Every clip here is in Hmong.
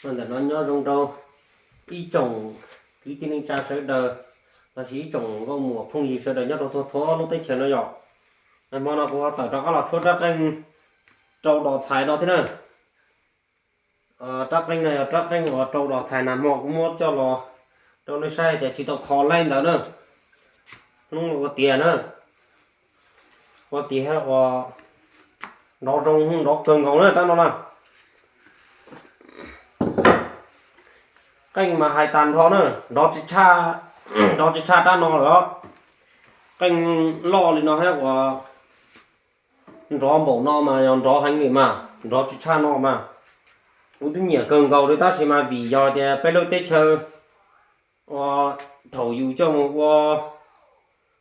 Ntawm no nyob zoo rau ib tsoom kwv tij neej tsa sawv daws, los sis ib tsoom nkauj muam phooj ywg sawv daws nyob rau txhua txhua lub teb chaws no yom. Hmo no kuv ho tawm rov qab los tshuab rab qeej rau dos txhais no thiab na. Rab qeej no yog rab qeej uas rau dos txhais nag hmo kuv muab coj los rau nej saib tias tsis tau kho laib ntawd na. Hnub ua tiag na, ua tiag ua nrov zoo nrov kawg nkaus na rab no na. Qeej mas hais tag nrho na, nrov tsis tshaj, nrov tsis tshaj rab no lawm os. Qeej loj li no thiab uas nrov npaum no mas yog nrov heev li mas, nrov tsis tshaj no mas. Kuv twb nyiam kawg nkaus li tab sis mas vim yog tias peb lub teb chaws uas thaum yus coj mus ua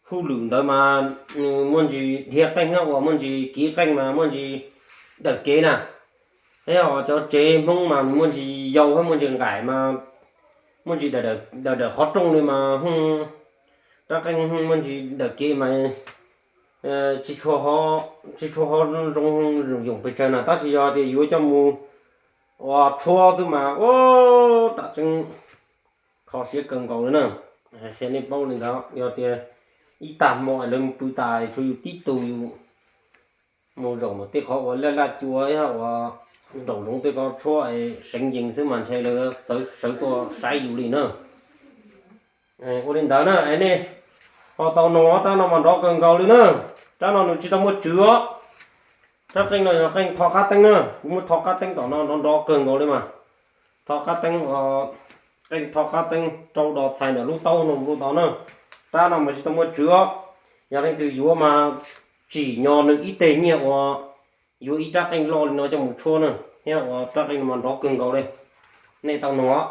hauj lwm ntawd mas nws muaj ntsis dhia qeej thiab uas muaj ntsis kiv qeej mas muaj ntsis dawm kev na. Thiab uas cov tsev Hmoob mas nws muaj ntsis yau thiab muaj ntsis nqaim mas muaj ntsis dawm dawm qhov rooj li mas rab qeej muaj ntsis dawm kev mas tsis tshua, tsis tshua zoo yoom pes tsawg na tab sis yog tias yuav coj mus ua tshuab xwb mas ua tam tseeb kho siab kawg nkaus li na. Hais qhia nej paub li ntawd yog tias ib tag hmo lawv mus pw tas tshuav yus tib tug yus mus zaum ntawm tej qhov uas laj laj cua thiab uas zaum zoov tej ko tshuab seev yees xwb mas ntshe lawv sawv tuaj saib yus li na. Ua li ntawd na es nej ho tau noog rab no mas nrov kawg nkaus li na. Rab no nws tsis tau muaj tswv os. Rab qeej no yog qeej tho qab teeb na, kuv muab tho qab teeb tom no nrov nrov kawg nkaus li mas. Tho qab teeb, qeej tho qab teeb rau dos txhais ntawm lub taub no lub tod na. Rab no mas tsis tau muaj tswv os. Yog leej twg yuav mas tsim nyog nws ib teg nyiaj uas yuav ib rab qeej loj li no coj mus tshuab na, thiab uas rab qeej no mas nrov kawg nkaus li. Nej tau noog os.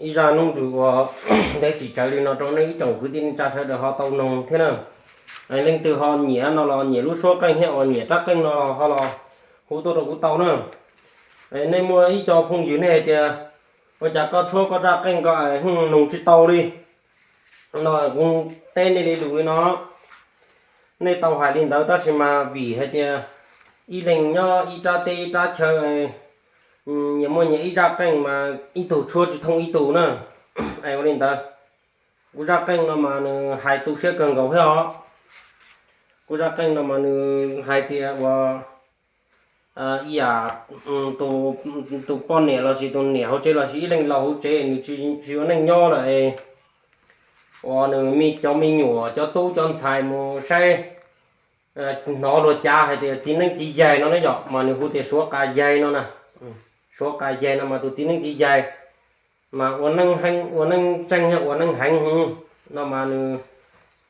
Ib zaj hnub ntsws uas ntev tsis tsawg li no rau nej ib tsoom kwv tij neej tsa sawv daws ho tau noog thiab na. Leej twg ho nyiam no los nyiam lub suab qeej thiab uas nyiam rab qeej no ho los hu tuaj rau kuv tau na. Nej muaj ib co phooj ywg nej hais tias ua cas koj tshuab koj rab qeej ko noog tsis tau li no, kuv teb nej li lus li no. Nej tau hais li ntawd tab sis mas vim hais tias ib leeg nyob ib rab teb ib rab chaw, nyias muaj nyias ib zaj qeej mas ib tug tshuab tsis thooj ib tug na. Ua li ntawd, kuv zaj qeej no mas nws hais tu siab kawg nkaus thiab os. Kuv zaj qeej no mas nws hais tias uas ib yam tus poj niam lossis tus niam hauv tsev lossis ib leeg laus hauv tsev nws tsis ua neej nyob lawm, uas nws cov me nyuam cov tub cov ntxhais mus saib, hnov luag cav hais tias txiv neeb txiv yaig no ne yom, mas nws hu tias suav qas yaig no na. Suav qas yaig no mas tus txiv neeb txiv yaig mas ua neeb heev, ua neeb tseeb thiab ua neeb heev no mas nws,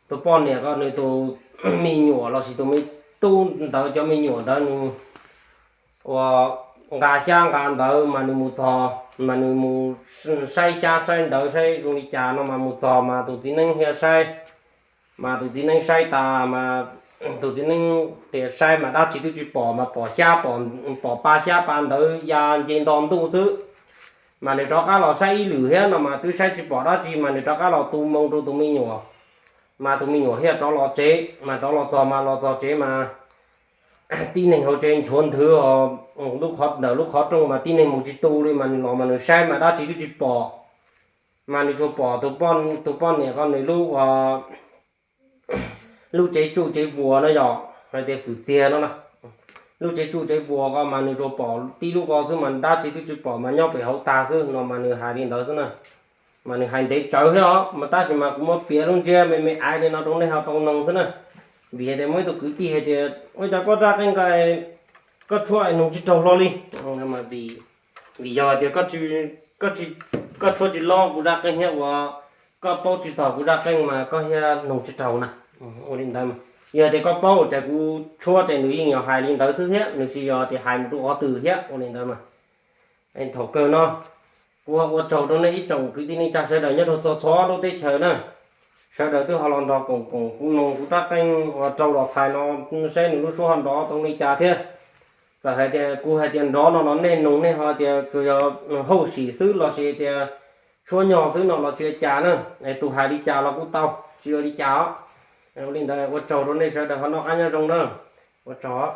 tus poj niam ko nws tus me nyuam lossis tus me tub ntawd cov me nyuam ntawd nws uas nqa xyab nqa ntawv mas nws mus txog, mas nws mus saib xyab saib ntawv saib zoo li cas no mas mus txog mas tus txiv neeb thiaj saib, mas tus txiv neeb saib tas mas tus txiv neeb tias saib mas dab tsi twb tsis pom mas pom xyab, pom pa xyab pa ntawv ya nce nto ntuj xwb. Mas nws rov qab los saib ib lwm thiab no mas twb saib tsis pom dab tsi mas nws rov qab los tu moo rau tus me nyuam. Mas tus me nyuam thiaj rov los tsev, mas rov los txog mas los txog tsev mas tib neeg hauv tsev nchuav nthwv os, lub qhov ntawm lub qhov rooj mas tib neeg mus tsis tu li mas nws los mas nws saib mas dab tsi twb tsis pom. Mas nws tsuas pom tus poj niam ko nws lub lub tsev tsuj tsev vuas no yog hais tias fwm txiag no na. Lub tsev tsuj tsev vuas ko mas nws tsuas pom tib lub ko xwb mas dab tsi twb tsis pom mas nyob pem hauv tag xwb no mas nws hais li ntawd xwb na. Mas nws hais ntev tsawv thiab os mas tab sis mas kuv muab piav lub ntsiab me me aiv li no rau nej ho tau noog xwb na. Vim hais tias muaj ib tug kwv tij hais tias ua cas koj rab qeej ko koj tshuab noog tsis raug hlo li. Vim yog hais tias koj tshuab tsis loj kuv rab qeej thiab uas koj paub tsis txog kuv rab qeej mas koj thiaj noog tsis raug na. Ua li ntawd mas yog tias koj paub ces kuv tshuab ces nws yeej yog hais li ntawd xwb thiab nws tsis yog tias hais mus rau qhov twg thiab ua li ntawd mas. Thaum kawg no kuv ua tsaug rau nej ib tsoom kwv tij neej tsa sawv daws nyob rau txhua txhua lub teb chaws na. Sawv daws twb ho los nrog koom koom kuv noog kuv rab qeej uas rau los txhais no saib nws lub suab ho nrov tau li cas thiab. Txawm hais tias kuv hais tias nrov no los nej noog nej ho tias tsuas yog hauj sim xwb lossis tias tshuab nyog xwb no los tsis ua cas na. Tus hais li cas los kuj tau, tsis ua li cas os. Ua li ntawd ua tsaug rau nej sawv daws ho noj qab nyob zoo na. Ua tsaug.